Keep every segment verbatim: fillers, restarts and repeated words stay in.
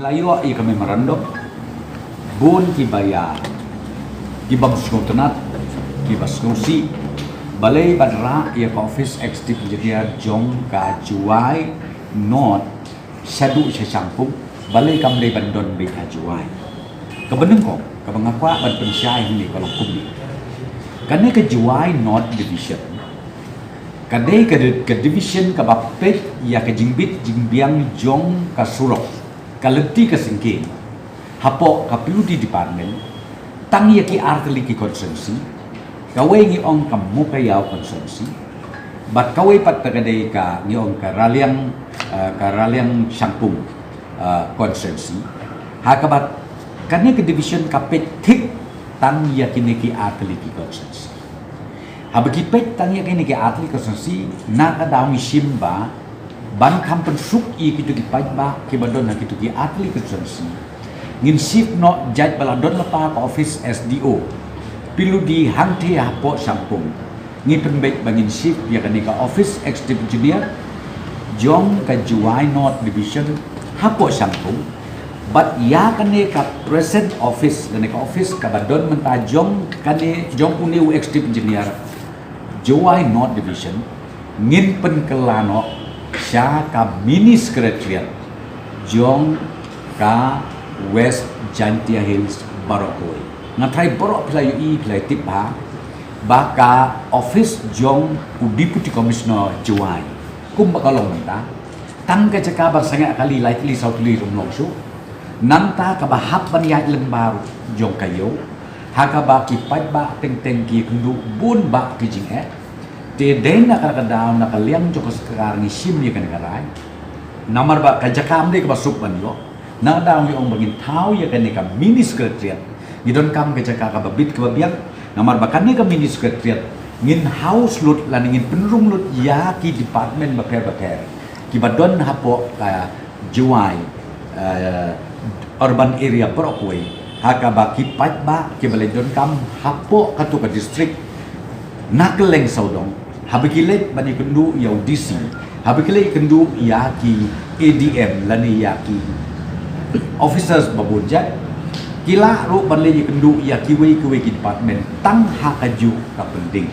La ïoh ïa ka memorandum, bun kiba ïa, kiba sngewtynnat, kiba sngewsih, balei ban rah ïa ka office executive engineer jong ka Jowai North shaduh sha Shangpung, balei kam dei ban don beit ha Jowai. Kaba nyngkong, kaba nga kwah ban pynshai hangne ka long kumne. Kane ka Jowai North Division ka dei ka, ka division kaba peit ïa ka jingbit jingbiang jong ka surok, ka lynti ka syngkien, hapoh ka P W D department, tang ïa ki artylli ki constituency, kawei ngi ong ka Mowkaiaw constituency, bad kawei pat ka dei ka ngi ong ka Raliang, eh, ka Raliang Shangpung, eh, constituency. Ha kaba kane ka division ka peit thik tang ïa kine ki artylli ki constituency. Haba ki peit tang ïa kine ki artylli constituency, na ka daw ngi shim ba ban kham pynsuk ïa kito ki paidbah kiba don ha kito ki artylli constituency, ngin shift noh jait ba la don lypa ka office S D O P W D hangtei hapoh Shangpung. Ngi pynbeit ba ngin shift ïa kane ka office executive engineer jong ka Jowai North Division hapoh Shangpung. Bad ïa kane ka present office, kane ka office kaba don mynta jong kane, jong une u executive engineer Jowai North Division, ngin pynkylla noh sha ka mini secretariat jong ka West Jaintia Hills baroh kawei. Nga tharai baroh phi la ïohi, phi la tip bha ba ka office jong u Deputy Commissioner Jowai, kumba ka long mynta, tang ka jaka ban sangeh kali lai tylli saw tylli ruh ym long shuh. Nangta kaba hap ban ïaid lyngba ruh jong ka ïew, ha kaba ki paidbah teng teng ki kynduh bun bah ki jingeh. Te dei na kata ka daw, na ka liang jong ka sorkar ngi shim ïa kane ka rai. Namar ba ka jaka ym dei kaba suk ban ïoh. Na ka daw ngi ong ba ngin thaw ïa kane ka mini secretariat. Ngi donkam ka jaka kaba bit kaba biang. Namar ba kane ka mini secretariat ngin house lut lane ngin pynrung lut ïa ki department bapher bapher kiba don hapoh ka Jowai, eh, urban area baroh kawei, ha kaba ki paidbah kiba leit donkam hapoh kato ka district na kylleng sawdong, haba ki leit ban ïakynduh ïa u D C, haba ki leit ïakynduh ïa ki A D M lane ïa ki officers ba bun jait, ki lah ruh ban leit ïakynduh ïa kiwei kiwei ki department tang ha kajuh ka pynding.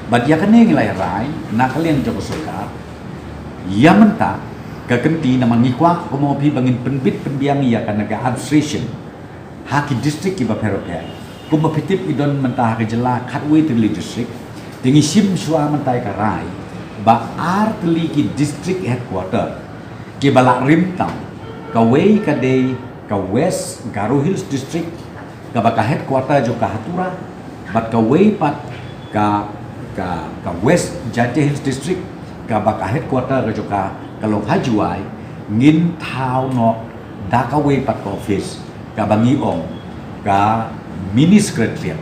Bad ïa kane ngi la ïa rai na ka liang jong ka sorkar. Ïa mynta ka kynti namar ngi kwah, kumno phi, ba ngin pynbit pynbiang ïa kane ka administration ha ki district kiba pher bapher. Kumba phi tip, ngi don mynta ha ka jylla khatwei tylli district. Te ngi shim shuwa mynta ïa ka rai ba ar tylli ki district headquarter kiba la rim tam. Kawei ka dei ka West Garo Hills District, kaba ka headquarter jong ka ha Tura, bad kawei pat ka, ka, ka West Jaintia Hills District, kaba ka headquarter ka jong ka ka long ha Jowai. Ngin thaw noh da kawei pat ka office kaba ngi ong ka mini secretariat,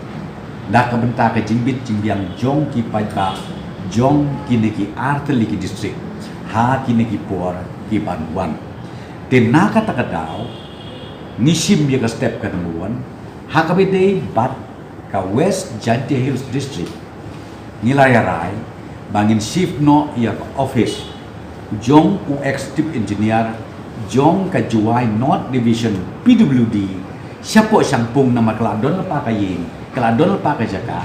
na ka bynta ka jingbit jingbiang jong ki paidbah jong kine ki ar tylli ki district ha kine ki por ki ban wan. Te na kata ka daw ngi shim ïa ka step ka number one, ha kaba dei bad ka West Jaintia Hills District. Ngi la ïa rai ba ngin shift noh ïa ka office jong u executive engineer jong ka Jowai North Division P W D shapoh Shangpung, namar ka la don lypa ka ïing, ka la don lypa ka jaka,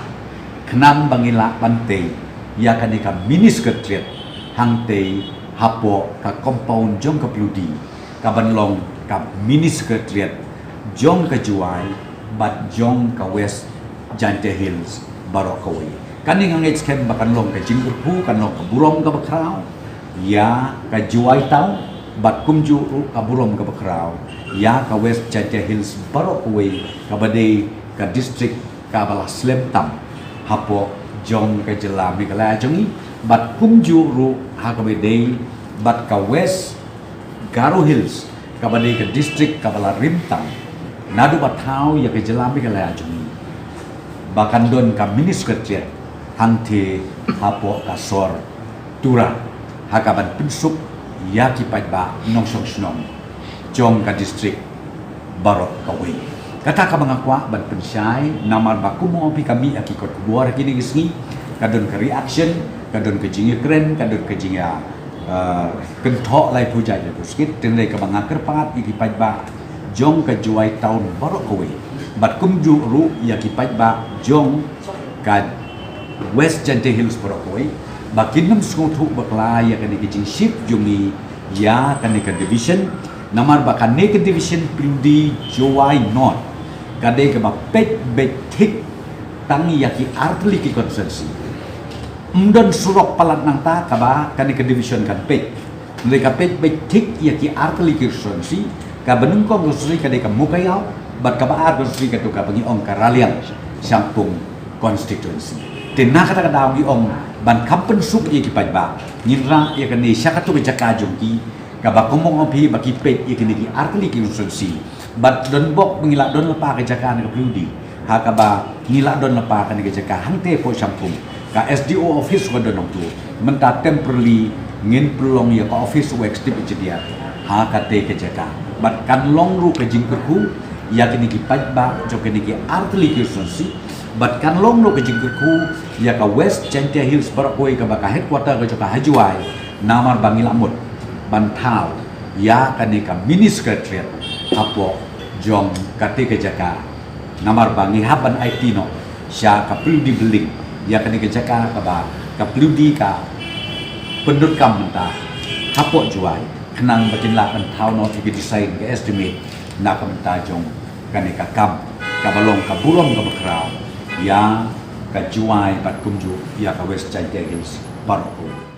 khnang ba ngin lah ban tei ïa kane ka mini secretariat hangtei hapoh ka compound jong ka P W D, kaban long ka mini secretariat jong ka Jowai bad jong ka West Jaintia Hills baroh kawei. Kane nga ngeit skhem ba kan long ka jingkyrkhu, kan long ka burom kaba khraw ïa ka Jowai Town, bad kumjuh ruh ka burom kaba khraw ïa ka West Jaintia Hills baroh kawei, kaba dei ka district kaba la slem tam hapoh jong ka jylla Meghalaya jong ngi, bad kumjuh ruh ha kaba dei bad ka West Garo Hills, kaba dei ka district kaba la rim tam naduh ba thaw ïa ka jylla Meghalaya jong ngi, ba kan don ka mini secretariat hangtei hapoh ka sor Tura, ha kaban pynsuk ïa ki paidbah nongshong shnong jong ka district baroh kawei. Kata kaba nga kwah ban pynshai, namar ba kumno phi, ka mih ha ki kot khubor ha kine ki sngi, ka don ka reaction, ka don ka jingïakren, ka don ka jingïa, Kynthoh laiphew jait laiphew skit, hynrei kaba nga kyrpad ïa ki paidbah jong ka Jowai town baroh kawei, bad kumjuh ruh ïa ki paidbah jong ka West Jaintia Hills baroh kawei, ba kin ym sngewthuh bakla ïa kane ka jingship jong ngi ïa kane ka division. Namar ba kane ka division pynlong Jowai North ka dei kaba peit beit thik tang ïa ki artylli ki constituency. Ym don surok palat nangta kaba kane ka division kan peit. Hynrei ka peit beit thik ïa ki artylli ki constituency, kaba nyngkong constituency ka dei ka Mowkaiaw, bad kaba ar constituency ka dei kaba ngi ong ka Raliang Shangpung constituency. Te na kata ka daw ngi ong ban kham pynsuk ïa ki paidbah, ngin rah ïa kane sha katto ka jaka jong ki, kaba kumno ong phi ba ki peit ïa kine ki artylli ki constituency. Bad don bok ba ngi la don lypa ka jaka na ka Paliudi, ha kaba ngi la don lypa kane ka jaka hangtei hapoh Shangpung. Ka S D O office ka don hangto. Mynta temporarily ngin pynlong ïa ka office u executive engineer ha katei ka jaka. Bad kan long ruh ka jingkyrkhu ïa kine ki paidbah jong kine ki artylli ki constituency. Bad kan long ruh ka jingkyrkhu ïa ka West Jaintia Hills baroh kawei kaba ka headquarter ka jong ka ha Jowai. Namar ba ngi la mut ban thaw ïa kane ka mini secretariat hapoh jong katei ka jaka. Namar ba ngi hap ban aiti noh sha ka Paliudi building ïa kane ka jaka kaba ka Paliudi ka pyndonkam mynta hapoh Jowai, khnang ba kin lah ban thaw noh ïa ka design, ka estimate na ka bynta jong kane ka kam, kaba long ka burom kaba khraw ïa ka Jowai bad kumjuh ïa ka West Jaintia Hills baroh kawei.